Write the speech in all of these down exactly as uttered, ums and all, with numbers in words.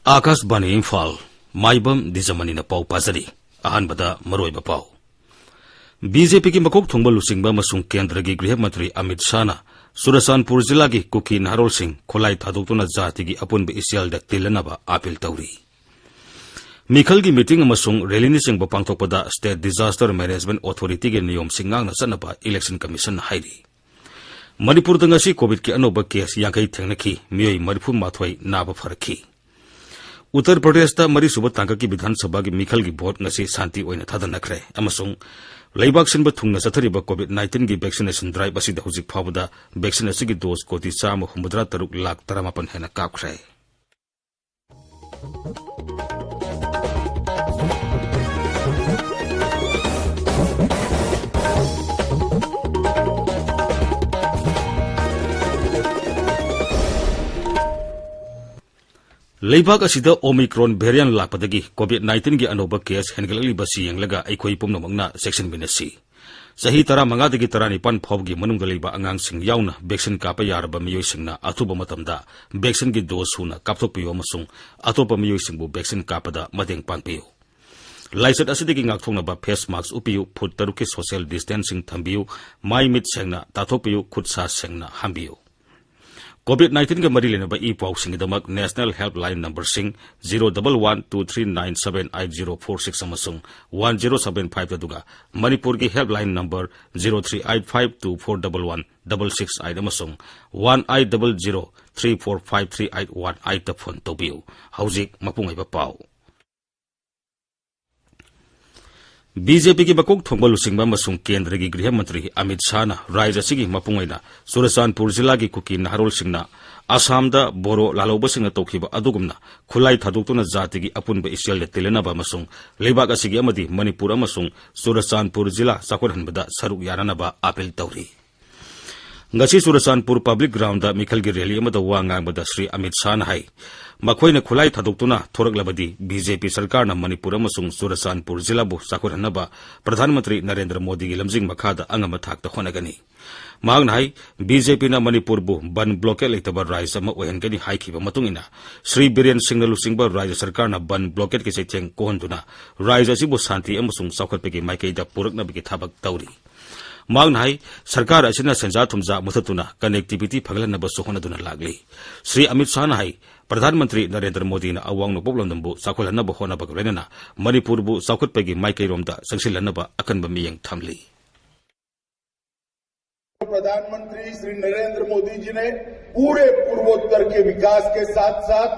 ꯑꯥꯀꯥꯁꯕꯥꯅꯤ ꯏꯝꯐꯥꯜ, ꯃꯥꯏꯕꯝ ꯗꯤꯖꯃꯅꯤꯅ ꯄꯥꯎ ꯄꯥꯖꯔꯤ꯫ ꯑꯍꯥꯟꯕꯗ ꯃꯔꯨꯑꯣꯏꯕ ꯄꯥꯎ꯫ ꯕꯤ ꯖꯦ ꯄꯤꯒꯤ ꯃꯀꯣꯛ ꯊꯣꯡꯕ ꯂꯨꯆꯤꯡꯕ ꯑꯃꯁꯨꯡ ꯀꯦꯟꯗ꯭ꯔꯒꯤ ꯒ꯭ꯔꯤꯍ ꯃꯟꯇ꯭ꯔꯤ ꯑꯃꯤꯠ ꯁꯥꯍꯅ ꯆꯨꯔꯆꯥꯟꯄꯨꯔ ꯖꯤꯂꯥꯒꯤ ꯀꯨꯀꯤ ꯅꯍꯥꯔꯣꯜꯁꯤꯡ ꯈꯨꯠꯂꯥꯏ ꯊꯥꯗꯣꯛꯇꯨꯅ ꯖꯥꯇꯤꯒꯤ ꯑꯄꯨꯟꯕ ꯏꯆꯦꯜꯗ ꯇꯤꯜꯂꯅꯕ ꯑꯥꯄꯤꯜ ꯇꯧꯔꯤ꯫ ꯃꯤꯈꯜꯒꯤ ꯃꯤꯇꯤꯡ ꯑꯃꯁꯨꯡ ꯔꯦꯂꯤꯅꯆꯤꯡꯕ ꯄꯥꯡꯊꯣꯛꯄꯗ State Disaster Management Authority ꯒꯤ ꯅꯤꯌꯣꯝꯁꯤꯡ ꯉꯥꯛꯅ ꯆꯠꯅꯕ Election Commission ꯅ ꯍꯥꯏꯔꯤ꯫ ꯃꯅꯤꯄꯨꯔꯗ ꯉꯁꯤ COVID ꯀꯤ ꯑꯅꯧꯕ case ꯌꯥꯡꯈꯩ ꯊꯦꯡꯅꯈꯤ, ꯃꯤꯑꯣꯏ ꯃꯔꯤꯐꯨ ꯃꯥꯊꯣꯏ ꯅꯥꯕ ꯐꯔꯛꯈꯤ꯫ ꯎꯠꯇꯔ ꯄ꯭ꯔꯗꯦꯁꯇ ꯃꯔꯤꯁꯨꯕ ꯇꯥꯡꯀꯛꯀꯤ ꯕꯤꯙꯥꯟ ꯁꯚꯥꯒꯤ ꯃꯤꯈꯜꯒꯤ ꯚꯣꯠ ꯉꯁꯤ ꯁꯥꯟꯇꯤ ꯑꯣꯏꯅ ꯊꯥꯗꯅꯈ꯭ꯔꯦ ꯑꯃꯁꯨꯡ ꯂꯩꯕꯥꯛ ꯁꯤꯟꯕ ꯊꯨꯡꯅ ꯆꯠꯊꯔꯤꯕ COVID nineteen ꯒꯤ vaccination drive ꯑꯁꯤꯗ ꯍꯧꯖꯤꯛ ꯐꯥꯎꯕꯗ vaccine ꯑꯁꯤꯒꯤ dose ꯀꯣꯇꯤ ꯆꯥꯝꯃ ꯍꯨꯝꯐꯨꯇꯔꯥ ꯇꯔꯨꯛ ꯂꯥꯈ ꯇꯔꯥꯃꯥꯄꯟ ꯍꯦꯟꯅ ꯀꯥꯞꯈ꯭ꯔꯦ꯫ ꯂꯩꯕꯥꯛ ꯑꯁꯤꯗ Omicron variant ꯂꯥꯛꯄꯗꯒꯤ COVID nineteen ꯒꯤ ꯑꯅꯧꯕ case ꯍꯦꯟꯒꯠꯂꯛꯂꯤꯕꯁꯤ ꯌꯦꯡꯂꯒ ꯑꯩꯈꯣꯏ ꯄꯨꯝꯅꯃꯛꯅ ꯆꯦꯛꯁꯤꯟꯃꯤꯟꯅꯁꯤ꯫ ꯆꯍꯤ ꯇꯔꯥꯃꯉꯥꯗꯒꯤ ꯇꯔꯥꯅꯤꯄꯥꯟ ꯐꯥꯎꯕꯒꯤ ꯃꯅꯨꯡꯗ ꯂꯩꯕ ꯑꯉꯥꯡꯁꯤꯡ ꯌꯥꯎꯅ vaccine ꯀꯥꯞꯄ ꯌꯥꯔꯕ ꯃꯤꯑꯣꯏꯁꯤꯡꯅ ꯑꯊꯨꯕ ꯃꯇꯝꯗ vaccine ꯒꯤ dose ꯁꯨꯅ ꯀꯥꯞꯊꯣꯛꯄꯤꯌꯨ ꯑꯃꯁꯨꯡ ꯑꯇꯣꯞꯄ ꯃꯤꯑꯣꯏꯁꯤꯡꯕꯨ vaccine ꯀꯥꯞꯄꯗ ꯃꯇꯦꯡ ꯄꯥꯡꯕꯤꯌꯨ꯫ ꯂꯥꯏꯆꯠ ꯑꯁꯤꯗꯒꯤ ꯉꯥꯛꯊꯣꯛꯅꯕ face mask ꯎꯞꯄꯤꯌꯨ, ꯐꯨꯠ ꯇꯔꯨꯛꯀꯤ social distancing ꯊꯝꯕꯤꯌꯨ, ꯃꯥꯏ ꯃꯤꯠ ꯁꯦꯡꯅ ꯇꯥꯊꯣꯛꯄꯤꯌꯨ, ꯈꯨꯠ ꯁꯥ ꯁꯦꯡꯅ ꯍꯥꯝꯕꯤꯌꯨ꯫ COVID nineteen ꯒ ꯃꯔꯤ ꯂꯩꯅꯕ ꯏ ꯄꯥꯎꯁꯤꯡꯒꯤꯗꯃꯛ National Helpline number ꯁꯤꯡ zero double one two three nine seven eight zero four six ꯑꯃꯁꯨꯡ one zero seven five, ꯑꯗꯨꯒ ꯃꯅꯤꯄꯨꯔꯒꯤ helpline number zero three eight five two four double one double six eight ꯑꯃꯁꯨꯡ one eight double zero three four five three eight one eight ꯇ phone ꯇꯧꯕꯤꯌꯨ꯫ ꯍꯧꯖꯤꯛ ꯃꯄꯨꯡ ꯑꯣꯏꯕ ꯄꯥꯎ꯫ ꯕꯤ ꯖꯦ ꯄꯤꯒꯤ ꯃꯀꯣꯛ ꯊꯣꯡꯕ ꯂꯨꯆꯤꯡꯕ ꯑꯃꯁꯨꯡ ꯀꯦꯟꯗ꯭ꯔꯒꯤ ꯒ꯭ꯔꯤꯍ ꯃꯟꯇ꯭ꯔꯤ ꯑꯃꯤꯠ ꯁꯥꯍꯅ ꯔꯥꯖ꯭ꯌ ꯑꯁꯤꯒꯤ ꯃꯄꯨꯡ ꯑꯣꯏꯅ ꯆꯨꯔꯆꯥꯟꯄꯨꯔ ꯖꯤꯂꯥꯒꯤ ꯀꯨꯀꯤ ꯅꯍꯥꯔꯣꯜꯁꯤꯡꯅ ꯑꯁꯥꯝꯗ ꯕꯣꯔꯣ ꯂꯥꯜꯍꯧꯕꯁꯤꯡꯅ ꯇꯧꯈꯤꯕ ꯑꯗꯨꯒꯨꯝꯅ ꯈꯨꯠꯂꯥꯏ ꯊꯥꯗꯣꯛꯇꯨꯅ ꯖꯥꯇꯤꯒꯤ ꯑꯄꯨꯟꯕ ꯏꯆꯦꯜꯗ ꯇꯤꯜꯂꯅꯕ ꯑꯃꯁꯨꯡ ꯂꯩꯕꯥꯛ ꯑꯁꯤꯒꯤ ꯑꯃꯗꯤ ꯃꯅꯤꯄꯨꯔ ꯑꯃꯁꯨꯡ ꯆꯨꯔꯆꯥꯟꯄꯨꯔ ꯖꯤꯂꯥ ꯆꯥꯎꯈꯠꯍꯟꯕꯗ ꯁꯔꯨꯛ ꯌꯥꯅꯅꯕ ꯑꯥꯄꯤꯜ ꯇꯧꯔꯤ꯫ ꯉꯁꯤ ꯆꯨꯔꯆꯥꯟꯄꯨꯔ ꯄꯕ꯭ꯂꯤꯛ ꯒ꯭ꯔꯥꯎꯟꯗ ꯃꯤꯈꯜꯒꯤ ꯔꯦꯂꯤ ꯑꯃꯗ ꯋꯥ ꯉꯥꯡꯕꯗ ꯁ꯭ꯔꯤ ꯑꯃꯤꯠ ꯁꯥꯍꯅ ꯍꯥꯏ, ꯃꯈꯣꯏꯅ ꯈꯨꯠꯂꯥꯏ ꯊꯥꯗꯣꯛꯇꯨꯅ ꯊꯣꯔꯛꯂꯕꯗꯤ ꯕꯤ ꯖꯦ ꯄꯤ ꯁꯔꯀꯥꯔꯅ ꯃꯅꯤꯄꯨꯔ ꯑꯃꯁꯨꯡ ꯆꯨꯔꯆꯥꯟꯄꯨꯔ ꯖꯤꯂꯥꯕꯨ ꯆꯥꯎꯈꯠꯍꯟꯅꯕ ꯄ꯭ꯔꯙꯥꯟ ꯃꯟꯇ꯭ꯔꯤ ꯅꯔꯦꯟꯗ꯭ꯔ ꯃꯣꯗꯤꯒꯤ ꯂꯝꯖꯤꯡ ꯃꯈꯥꯗ ꯑꯉꯝꯕ ꯊꯥꯛꯇ ꯍꯣꯠꯅꯒꯅꯤ꯫ ꯃꯍꯥꯛꯅ ꯍꯥꯏ, ꯕꯤ ꯖꯦ ꯄꯤꯅ ꯃꯅꯤꯄꯨꯔꯕꯨ ꯕꯟ ꯕ꯭ꯂꯣꯀꯦꯠ ꯂꯩꯇꯕ ꯔꯥꯖ꯭ꯌ ꯑꯃ ꯑꯣꯏꯍꯟꯒꯅꯤ ꯍꯥꯏꯈꯤꯕ ꯃꯇꯨꯡ ꯏꯟꯅ ꯁ꯭ꯔꯤ ꯕꯤꯔꯦꯟ ꯁꯤꯡꯅ ꯂꯨꯆꯤꯡꯕ ꯔꯥꯖ꯭ꯌ ꯁꯔꯀꯥꯔꯅ ꯕꯟ ꯕ꯭ꯂꯣꯀꯦꯠꯀꯤ ꯆꯩꯊꯦꯡ ꯀꯣꯛꯍꯟꯗꯨꯅ ꯔꯥꯖ꯭ꯌ ꯑꯁꯤꯕꯨ ꯁꯥꯟꯇꯤ ꯑꯃꯁꯨꯡ ꯆꯥꯎꯈꯠꯄꯒꯤ ꯃꯥꯏꯀꯩꯗ ꯄꯨꯔꯛꯅꯕꯒꯤ ꯊꯕꯛ ꯇꯧꯔꯤ꯫ ꯃꯍꯥꯛꯅ ꯍꯥꯏ, ꯁꯔꯀꯥꯔ ꯑꯁꯤꯅ ꯁꯦꯟꯖꯥ ꯊꯨꯝꯖꯥ ꯃꯨꯊꯠꯇꯨꯅ connectivity ꯐꯒꯠꯍꯟꯅꯕꯁꯨ ꯍꯣꯠꯅꯗꯨꯅ ꯂꯥꯛꯂꯤ꯫ ꯁ꯭ꯔꯤ ꯑꯃꯤꯠ ꯁꯥꯍꯅ ꯍꯥꯏ, ꯄ꯭ꯔꯙꯥꯟ ꯃꯟꯇ꯭ꯔꯤ ꯅꯔꯦꯟꯗ꯭ꯔ ꯃꯣꯗꯤꯅ ꯑꯋꯥꯡ ꯅꯣꯡꯄꯣꯛ ꯂꯝꯗꯝꯕꯨ ꯆꯥꯎꯈꯠꯍꯟꯅꯕ ꯍꯣꯠꯅꯕꯒ ꯂꯣꯏꯅꯅ ꯃꯅꯤꯄꯨꯔꯕꯨ ꯆꯥꯎꯈꯠꯄꯒꯤ ꯃꯥꯏꯀꯩꯔꯣꯝꯗ ꯆꯪꯁꯤꯜꯍꯟꯅꯕ ꯑꯀꯟꯕ ꯃꯤꯠꯌꯦꯡ ꯊꯝꯂꯤ꯫ प्रधानमंत्री श्री नरेंद्र मोदी जी ने पूरे पूर्वोत्तर के विकास के साथ साथ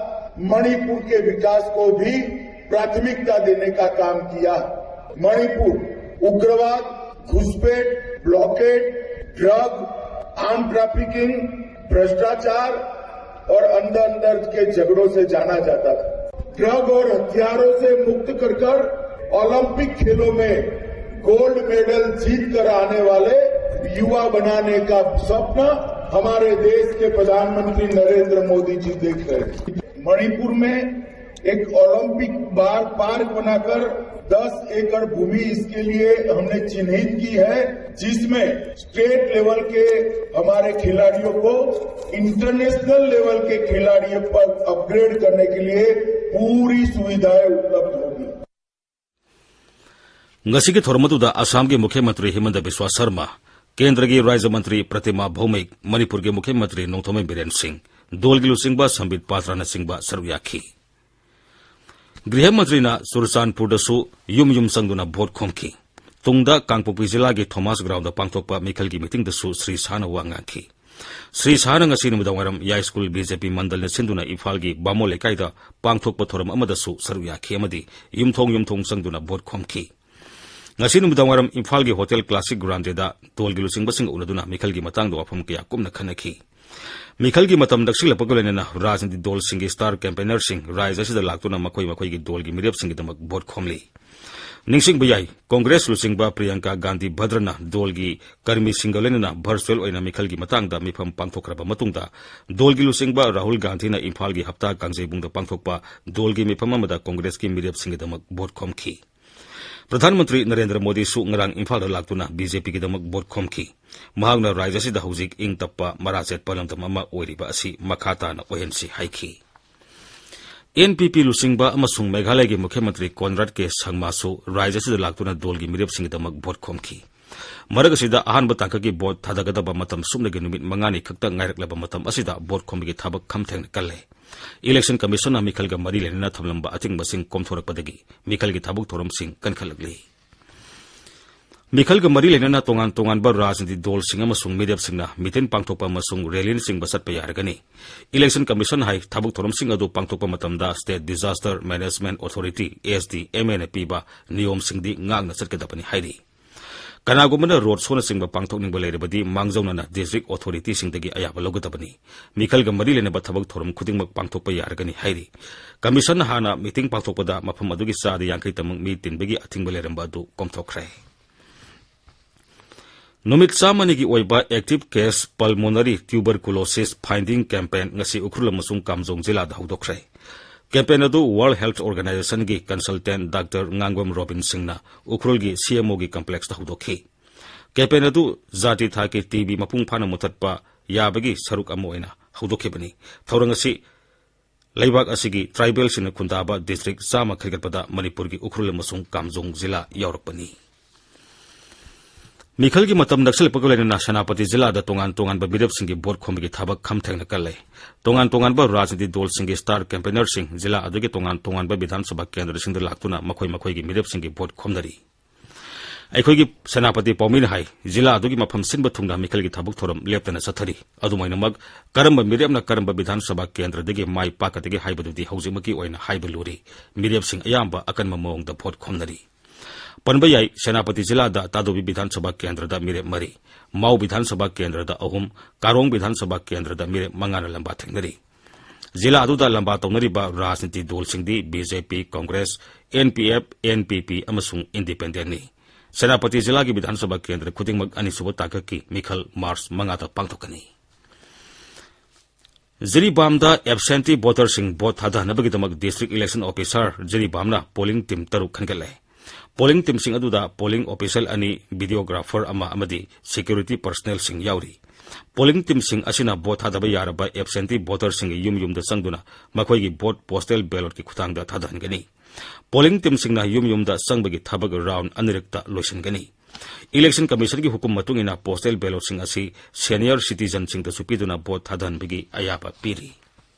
मणिपुर के विकास को भी प्राथमिकता देने का काम किया। मणिपुर उग्रवाद, घुसपैठ, ब्लॉकेड, ड्रग, आर्म ट्रैफिकिंग, भ्रष्टाचार और अंदर अंदर के झगड़ों से जाना जाता था। ड्रग और हथियारों से मुक्त कर कर ओलंपिक खेलों में गोल्ड मेडल जीत कर आने वाले युवा बनाने का सपना हमारे देश के प्रधानमंत्री नरेंद्र मोदी जी देख रहे हैं। मणिपुर में एक ओलंपिक बार पार्क बनाकर दस एकड़ भूमि इसके लिए हमने चिन्हित की है, जिसमें स्टेट लेवल के हमारे खिलाड़ियों को इंटरनेशनल लेवल के खिलाड़ियों पर अपग्रेड करने के लिए पूरी सुविधाएं उपलब्ध होगी। ꯉꯁꯤꯒꯤ ꯊꯧꯔꯝ ꯑꯗꯨꯗ ꯑꯁꯥꯝꯒꯤ ꯃꯨꯈ꯭ꯌ ꯃꯟꯇ꯭ꯔꯤ ꯍꯤꯃꯟꯇ ꯕꯤꯁ꯭ꯋꯥ ꯁꯔꯃ, ꯀꯦꯟꯗ꯭ꯔꯒꯤ ꯔꯥꯖ꯭ꯌ ꯃꯟꯇ꯭ꯔꯤ ꯄ꯭ꯔꯇꯤꯃꯥ ꯚꯧꯃꯤꯛ, ꯃꯅꯤꯄꯨꯔꯒꯤ ꯃꯨꯈ꯭ꯌ ꯃꯟꯇ꯭ꯔꯤ ꯅꯣꯡꯊꯣꯝꯕꯝ ꯕꯤꯔꯦꯟ ꯁꯤꯡ, ꯗꯣꯜꯒꯤ ꯂꯨꯆꯤꯡꯕ ꯁꯝꯕꯤꯠ ꯄꯥꯇ꯭ꯔꯅꯆꯤꯡꯕ ꯁꯔꯨꯛ ꯌꯥꯈꯤ꯫ ꯒ꯭ꯔꯤꯍ ꯃꯟꯇ꯭ꯔꯤꯅ ꯆꯨꯔꯆꯥꯟꯄꯨꯔꯗꯁꯨ ꯌꯨꯝ ꯌꯨꯝ ꯆꯪꯗꯨꯅ ꯚꯣꯠ ꯈꯣꯝꯈꯤ꯫ ꯇꯨꯡꯗ ꯀꯥꯡꯄꯣꯛꯄꯤ ꯖꯤꯂꯥꯒꯤ ꯊꯣꯃꯥꯁ ꯒ꯭ꯔꯥꯎꯟꯗ ꯄꯥꯡꯊꯣꯛꯄ ꯃꯤꯈꯜꯒꯤ ꯃꯤꯇꯤꯡꯗꯁꯨ ꯁ꯭ꯔꯤ ꯁꯥꯍꯅ ꯋꯥ ꯉꯥꯡꯈꯤ꯫ ꯁ꯭ꯔꯤ ꯁꯥꯍꯅ ꯉꯁꯤ ꯅꯨꯃꯤꯗꯥꯡꯋꯥꯏꯔꯝ ꯌꯥꯏꯁ꯭ꯀꯨꯜ ꯕꯤ ꯖꯦ ꯄꯤ ꯃꯟꯗꯜꯅ ꯁꯤꯟꯗꯨꯅ ꯏꯝꯐꯥꯜꯒꯤ ꯕꯥꯃꯣꯟ ꯂꯩꯀꯥꯏꯗ ꯄꯥꯡꯊꯣꯛꯄ ꯊꯧꯔꯝ ꯑꯃꯗꯁꯨ ꯁꯔꯨꯛ ꯌꯥꯈꯤ ꯑꯃꯗꯤ ꯌꯨꯝꯊꯣꯡ ꯌꯨꯝꯊꯣꯡ ꯆꯪꯗꯨꯅ ꯚꯣꯠ ꯈꯣꯝꯈꯤ꯫ ꯉꯁꯤ ꯅꯨꯃꯤꯗꯥꯡꯋꯥꯏꯔꯝ ꯏꯝꯐꯥꯜꯒꯤ ꯍꯣꯇꯦꯜ ꯀ꯭ꯂꯥꯁꯤꯛ ꯒ꯭ꯔꯥꯟꯗꯦꯗ ꯗꯣꯜꯒꯤ ꯂꯨꯆꯤꯡꯕꯁꯤꯡꯒ ꯎꯅꯗꯨꯅ ꯃꯤꯈꯜꯒꯤ ꯃꯇꯥꯡꯗ ꯋꯥꯐꯝ ꯀꯌꯥ ꯀꯨꯞꯅ ꯈꯟꯅꯈꯤ꯫ ꯃꯤꯈꯜꯒꯤ ꯃꯇꯝ ꯅꯛꯁꯤꯜꯂꯛꯄꯒ ꯂꯣꯏꯅꯅ ꯔꯥꯖꯅꯤꯇꯤ ꯗꯣꯜꯁꯤꯡꯒꯤ ꯁ꯭ꯇꯥꯔ ꯀꯦꯝꯄꯦꯅꯔꯁꯤꯡ ꯔꯥꯖ꯭ꯌ ꯑꯁꯤꯗ ꯂꯥꯛꯇꯨꯅ ꯃꯈꯣꯏ ꯃꯈꯣꯏꯒꯤ ꯗꯣꯜꯒꯤ ꯃꯤꯔꯦꯞꯁꯤꯡꯒꯤꯗꯃꯛ ꯚꯣꯠ ꯈꯣꯝꯂꯤ꯫ ꯅꯤꯡꯁꯤꯡꯕ ꯌꯥꯏ, ꯀꯣꯡꯒ꯭ꯔꯦꯁ ꯂꯨꯆꯤꯡꯕ ꯄ꯭ꯔꯤꯌꯥꯡꯀꯥ ꯒꯥꯟꯙꯤ ꯚꯗ꯭ꯔꯅ ꯗꯣꯜꯒꯤ ꯀꯔꯃꯤꯁꯤꯡꯒ ꯂꯣꯏꯅꯅ ꯚꯔꯆꯨꯑꯦꯜ ꯑꯣꯏꯅ ꯃꯤꯈꯜꯒꯤ ꯃꯇꯥꯡꯗ ꯃꯤꯐꯝ ꯄꯥꯡꯊꯣꯛꯈ꯭ꯔꯕ ꯃꯇꯨꯡꯗ, ꯗꯣꯜꯒꯤ ꯂꯨꯆꯤꯡꯕ ꯔꯥꯍꯨꯜ ꯒꯥꯟꯙꯤꯅ ꯏꯝꯐꯥꯜꯒꯤ ꯍꯞꯇꯥ ꯀꯥꯡꯖꯩꯕꯨꯡꯗ ꯄꯥꯡꯊꯣꯛꯄ ꯗꯣꯜꯒꯤ ꯃꯤꯐꯝ ꯑꯃꯗ ꯀꯣꯡꯒ꯭ꯔꯦꯁꯀꯤ ꯃꯤꯔꯦꯞꯁꯤꯡꯒꯤꯗꯃꯛ ꯚꯣꯠ ꯈꯣꯝꯈꯤ꯫ ꯄ꯭ꯔꯙꯥꯟ ꯃꯟꯇ꯭ꯔꯤ ꯅꯔꯦꯟꯗ꯭ꯔ ꯃꯣꯗꯤꯁꯨ ꯉꯔꯥꯡ ꯏꯝꯐꯥꯜꯗ ꯂꯥꯛꯇꯨꯅ ꯕꯤ ꯖꯦ ꯄꯤꯒꯤꯗꯃꯛ ꯚꯣꯠ ꯈꯣꯝꯈꯤ꯫ ꯃꯍꯥꯛꯅ ꯔꯥꯖ꯭ꯌ ꯑꯁꯤꯗ ꯍꯧꯖꯤꯛ ꯏꯪ ꯇꯞꯄ, ꯃꯔꯥ ꯆꯦꯠꯄ ꯂꯝꯗꯝ ꯑꯃ ꯑꯣꯏꯔꯤꯕ ꯑꯁꯤ ꯃꯈꯥ ꯇꯥꯅ ꯑꯣꯏꯍꯟꯁꯤ ꯍꯥꯏꯈꯤ꯫ ꯑꯦꯟ ꯄꯤ ꯄꯤ ꯂꯨꯆꯤꯡꯕ ꯑꯃꯁꯨꯡ ꯃꯦꯘꯥꯂꯌꯒꯤ ꯃꯨꯈ꯭ꯌ ꯃꯟꯇ꯭ꯔꯤ ꯀꯣꯟꯔꯥꯗ ꯀꯦ ꯁꯪꯃꯥꯁꯨ ꯔꯥꯖ꯭ꯌ ꯑꯁꯤꯗ ꯂꯥꯛꯇꯨꯅ ꯗꯣꯜꯒꯤ ꯃꯤꯔꯦꯞꯁꯤꯡꯒꯤꯗꯃꯛ ꯚꯣꯠ ꯈꯣꯝꯈꯤ꯫ ꯃꯔꯛ ꯑꯁꯤꯗ ꯑꯍꯥꯟꯕ ꯇꯥꯡꯀꯛꯀꯤ ꯚꯣꯠ ꯊꯥꯗꯒꯗꯕ ꯃꯇꯝ ꯁꯨꯞꯅꯒꯤ ꯅꯨꯃꯤꯠ ꯃꯉꯥꯅꯤ ꯈꯛꯇ ꯉꯥꯏꯔꯛꯂꯕ ꯃꯇꯝ ꯑꯁꯤꯗ ꯚꯣꯠ ꯈꯣꯝꯕꯒꯤ ꯊꯕꯛ ꯈꯝ ꯊꯦꯡꯅ ꯀꯜꯂꯦ꯫ ꯏꯂꯦꯛꯁꯟ ꯀꯃꯤꯁꯟꯅ ꯃꯤꯈꯜꯒ ꯃꯔꯤ ꯂꯩꯅꯅ ꯊꯝꯂꯝꯕ ꯑꯊꯤꯡꯕꯁꯤꯡ ꯀꯣꯝꯊꯣꯔꯛꯄꯗꯒꯤ ꯃꯤꯈꯜꯒꯤ ꯊꯕꯛ ꯊꯧꯔꯝꯁꯤꯡ ꯀꯟꯈꯠꯂꯛꯂꯤ꯫ ꯃꯤꯈꯜꯒ ꯃꯔꯤ ꯂꯩꯅꯅ ꯇꯣꯉꯥꯟ ꯇꯣꯉꯥꯟꯕ ꯔꯥꯖꯅꯤꯇꯤ ꯗꯣꯜꯁꯤꯡ ꯑꯃꯁꯨꯡ ꯃꯤꯔꯦꯞꯁꯤꯡꯅ ꯃꯤꯇꯤꯟ ꯄꯥꯡꯊꯣꯛꯄ ꯑꯃꯁꯨꯡ ꯔꯦꯂꯤꯅꯆꯤꯡꯕ ꯆꯠꯄ ꯌꯥꯔꯒꯅꯤ꯫ ꯏꯂꯦꯛꯁꯟ ꯀꯃꯤꯁꯟ ꯍꯥꯏ ꯊꯕꯛ ꯊꯧꯔꯝꯁꯤꯡ ꯑꯗꯨ ꯄꯥꯡꯊꯣꯛꯄ ꯃꯇꯝꯗ State Disaster Management Authority, S D M A ꯅ ꯄꯤꯕ ꯅꯤꯌꯣꯝꯁꯤꯡꯗꯤ ꯉꯥꯛꯅ ꯆꯠꯀꯗꯕꯅꯤ ꯍꯥꯏꯔꯤ꯫ ꯀꯅꯥꯒꯨꯝꯕꯅ ꯔꯣꯗ ꯁꯣꯅꯆꯤꯡꯕ ꯄꯥꯡꯊꯣꯛꯅꯤꯡꯕ ꯂꯩꯔꯕꯗꯤ ꯃꯥꯡꯖꯧꯅꯅ ꯗꯤꯁꯇ꯭ꯔꯤꯛ ꯑꯣꯊꯣꯔꯤꯇꯤꯁꯤꯡꯗꯒꯤ ꯑꯌꯥꯕ ꯂꯧꯒꯗꯕꯅꯤ꯫ ꯃꯤꯈꯜꯒ ꯃꯔꯤ ꯂꯩꯅꯕ ꯊꯕꯛ ꯊꯧꯔꯝ ꯈꯨꯗꯤꯡꯃꯛ ꯄꯥꯡꯊꯣꯛꯄ ꯌꯥꯔꯒꯅꯤ ꯍꯥꯏꯔꯤ꯫ ꯀꯃꯤꯁꯟꯅ ꯍꯥꯟꯅ ꯃꯤꯇꯤꯡ ꯄꯥꯡꯊꯣꯛꯄꯗ ꯃꯐꯝ ꯑꯗꯨꯒꯤ ꯆꯥꯗ ꯌꯥꯡꯈꯩ ꯇꯃꯛ ꯃꯤ ꯇꯤꯟꯕꯒꯤ ꯑꯊꯤꯡꯕ ꯂꯩꯔꯝꯕ ꯑꯗꯨ ꯀꯣꯝꯊꯣꯛꯈ꯭ꯔꯦ꯫ ꯅꯨꯃꯤꯠ ꯆꯥꯝꯃꯅꯤꯒꯤ ꯑꯣꯏꯕ Active Case Pulmonary Tuberculosis Finding Campaign ꯉꯁꯤ ꯎꯈ꯭ꯔꯨꯜ ꯑꯃꯁꯨꯡ ꯀꯥꯝꯖꯣꯡ ꯖꯤꯂꯥꯗ ꯍꯧꯗꯣꯛꯈ꯭ꯔꯦ꯫ ꯀꯦꯝꯄꯦꯟ ꯑꯗꯨ World Health Organization ꯒꯤ consultant Doctor ꯉꯥꯡꯕꯝ ꯔꯣꯕꯤꯟ ꯁꯤꯡꯅ ꯎꯈ꯭ꯔꯨꯜꯒꯤ C M O ꯒꯤ complexꯇ ꯍꯧꯗꯣꯛꯈꯤ꯫ ꯀꯦꯝꯄꯦꯟ ꯑꯗꯨ ꯖꯥꯇꯤ ꯊꯥꯛꯀꯤ T B ꯃꯄꯨꯡ ꯐꯥꯅ ꯃꯨꯊꯠꯄ ꯌꯥꯕꯒꯤ ꯁꯔꯨꯛ ꯑꯃ ꯑꯣꯏꯅ ꯍꯧꯗꯣꯛꯈꯤꯕꯅꯤ꯫ ꯊꯧꯔꯝ ꯑꯁꯤ ꯂꯩꯕꯥꯛ ꯑꯁꯤꯒꯤ ꯇ꯭ꯔꯥꯏꯕꯦꯜꯁꯤꯡꯅ ꯈꯨꯟꯗꯥꯕ ꯗꯤꯁꯇ꯭ꯔꯤꯛ ꯆꯥꯝꯃ ꯈꯥꯏꯒꯠꯄꯗ ꯃꯅꯤꯄꯨꯔꯒꯤ ꯎꯈ꯭ꯔꯨꯜ ꯑꯃꯁꯨꯡ ꯀꯥꯝꯖꯣꯡ ꯖꯤꯂꯥ ꯌꯥꯎꯔꯛꯄꯅꯤ꯫ ꯃꯤꯈꯜꯒꯤ ꯃꯇꯝ ꯅꯛꯁꯤꯜꯂꯛꯄꯒ ꯂꯣꯏꯅꯅ ꯁꯦꯅꯥꯄꯇꯤ ꯖꯤꯂꯥꯗ ꯇꯣꯉꯥꯟ ꯇꯣꯉꯥꯟꯕ ꯃꯤꯔꯦꯞꯁꯤꯡꯒꯤ ꯚꯣꯠ ꯈꯣꯝꯕꯒꯤ ꯊꯕꯛ ꯈꯝ ꯊꯦꯡꯅ ꯀꯜꯂꯦ꯫ ꯇꯣꯉꯥꯟ ꯇꯣꯉꯥꯟꯕ ꯔꯥꯖꯅꯤꯇꯤ ꯗꯣꯜꯁꯤꯡꯒꯤ star campaignerꯁꯤꯡ ꯖꯤꯂꯥ ꯑꯗꯨꯒꯤ ꯇꯣꯉꯥꯟ ꯇꯣꯉꯥꯟꯕ ꯕꯤꯙꯥꯟ ꯁꯚꯥ ꯀꯦꯟꯗ꯭ꯔꯁꯤꯡꯗ ꯂꯥꯛꯇꯨꯅ ꯃꯈꯣꯏ ꯃꯈꯣꯏꯒꯤ ꯃꯤꯔꯦꯞꯁꯤꯡꯒꯤ ꯚꯣꯠ ꯈꯣꯝꯅꯔꯤ꯫ ꯑꯩꯈꯣꯏꯒꯤ ꯁꯦꯅꯥꯄꯇꯤ ꯄꯥꯎꯃꯤꯅ ꯍꯥꯏ, ꯖꯤꯂꯥ ꯑꯗꯨꯒꯤ ꯃꯐꯝ ꯁꯤꯟꯕ ꯊꯨꯡꯅ ꯃꯤꯈꯜꯒꯤ ꯊꯕꯛ ꯊꯧꯔꯝ ꯂꯦꯞꯇꯅ ꯆꯠꯊꯔꯤ꯫ ꯑꯗꯨꯃꯥꯏꯅꯃꯛ, ꯀꯔꯝꯕ ꯃꯤꯔꯦꯞꯅ ꯀꯔꯝꯕ ꯕꯤꯙꯥꯟ ꯁꯚꯥ ꯀꯦꯟꯗ꯭ꯔꯗꯒꯤ ꯃꯥꯏ ꯄꯥꯛꯀꯗꯒꯦ ꯍꯥꯏꯕꯗꯨꯗꯤ ꯍꯧꯖꯤꯛꯃꯛꯀꯤ ꯑꯣꯏꯅ ꯍꯥꯏꯕ ꯂꯨꯔꯤ꯫ ꯃꯤꯔꯦꯞꯁꯤꯡ ꯑꯌꯥꯝꯕ ꯑꯀꯟꯕ ꯃꯑꯣꯡꯗ ꯚꯣꯠ ꯈꯣꯝꯅꯔꯤ꯫ ꯄꯟꯕ ꯌꯥꯏ, ꯁꯦꯅꯥꯄꯇꯤ ꯖꯤꯂꯥꯗ ꯇꯥꯗꯣꯕꯤ ꯕꯤꯙꯥꯟ ꯁꯚꯥ ꯀꯦꯟꯗ꯭ꯔꯗ ꯃꯤꯔꯦꯞ ꯃꯔꯤ, ꯃꯥꯎ ꯕꯤꯙꯥꯟ ꯁꯚꯥ ꯀꯦꯟꯗ꯭ꯔꯗ ꯑꯍꯨꯝ, ꯀꯥꯔꯣꯡ ꯕꯤꯙꯥꯟ ꯁꯚꯥ ꯀꯦꯟꯗ꯭ꯔꯗ ꯃꯤꯔꯦꯞ ꯃꯉꯥꯅ ꯂꯝꯕꯥ ꯊꯦꯡꯅꯔꯤ꯫ ꯖꯤꯂꯥ ꯑꯗꯨꯗ ꯂꯝꯕꯥ ꯇꯧꯅꯔꯤꯕ ꯔꯥꯖꯅꯤꯇꯤ ꯗꯜꯁꯤꯡꯗꯤ B J P, Congress, N P F, N P P ꯑꯃꯁꯨꯡ ꯏꯟꯗꯤꯄꯦꯟꯗꯦꯟꯠꯅꯤ꯫ ꯁꯦꯅꯥꯄꯇꯤ ꯖꯤꯂꯥꯒꯤ ꯕꯤꯙꯥꯟ ꯁꯚꯥ ꯀꯦꯟꯗ꯭ꯔ ꯈꯨꯗꯤꯡꯃꯛ ꯑꯅꯤꯁꯨꯕ ꯇꯥꯡꯀꯛꯀꯤ ꯃꯤꯈꯜ ꯃꯥꯔꯆ ꯃꯉꯥꯗ ꯄꯥꯡꯊꯣꯛꯀꯅꯤ꯫ ꯖꯤꯔꯤꯕꯥꯝꯗ ꯑꯦꯕꯁꯦꯟꯇꯤ ꯚꯣꯇꯔꯁꯤꯡ ꯚꯣꯠ ꯊꯥꯗꯅꯕꯒꯤꯗꯃꯛ ꯗꯤꯁꯇ꯭ꯔꯤꯛ ꯏꯂꯦꯛꯁꯟ ꯑꯣꯐꯤꯁꯥꯔ ꯖꯤꯔꯤꯕꯥꯝꯅ ꯄꯣꯂꯤꯡ ꯇꯤꯝ ꯇꯔꯨꯛ ꯈꯟꯒꯠꯂꯦ꯫ ꯄꯣꯂꯤꯡ ꯇꯤꯝꯁꯤꯡ ꯑꯗꯨꯗ ꯄꯣꯂꯤꯡ ꯑꯣꯐꯤꯁꯤꯌꯦꯜ ꯑꯅꯤ, ꯚꯤꯗꯤꯑꯣꯒ꯭ꯔꯥꯐꯔ ꯑꯃ ꯑꯃꯗꯤ ꯁꯦꯀ꯭ꯌꯨꯔꯤꯇꯤ ꯄꯔꯁꯅꯦꯜꯁꯤꯡ ꯌꯥꯎꯔꯤ꯫ ꯄꯣꯂꯤꯡ ꯇꯤꯝꯁꯤꯡ ꯑꯁꯤꯅ ꯚꯣꯠ ꯊꯥꯗꯕ ꯌꯥꯔꯕ ꯑꯦꯕꯁꯦꯟꯇꯤ ꯚꯣꯇꯔꯁꯤꯡꯒꯤ ꯌꯨꯝ ꯌꯨꯝꯗ ꯆꯪꯗꯨꯅ ꯃꯈꯣꯏꯒꯤ ꯚꯣꯠ ꯄꯣꯁꯇꯦꯜ ꯕꯦꯂꯣꯠꯀꯤ ꯈꯨꯠꯊꯥꯡꯗ ꯊꯥꯗꯍꯟꯒꯅꯤ꯫ ꯄꯣꯂꯤꯡ ꯇꯤꯝꯁꯤꯡꯅ ꯌꯨꯝ ꯌꯨꯝꯗ ꯆꯪꯕꯒꯤ ꯊꯕꯛ ꯔꯥꯎꯟ ꯑꯅꯤꯔꯛꯇ ꯂꯣꯏꯁꯤꯟꯒꯅꯤ꯫ ꯏꯂꯦꯛꯁꯟ ꯀꯃꯤꯁꯟꯒꯤ ꯍꯨꯀꯨꯝ ꯃꯇꯨꯡ ꯏꯟꯅ ꯄꯣꯁꯇꯦꯜ ꯕꯦꯂꯣꯠꯁꯤꯡ ꯑꯁꯤ ꯁꯦꯅꯤꯌꯔ ꯁꯤꯇꯤꯖꯟꯁꯤꯡꯗꯁꯨ ꯄꯤꯗꯨꯅ ꯚꯣꯠ ꯊꯥꯗꯍꯟꯕꯒꯤ ꯑꯌꯥꯕ ꯄꯤꯔꯤ꯫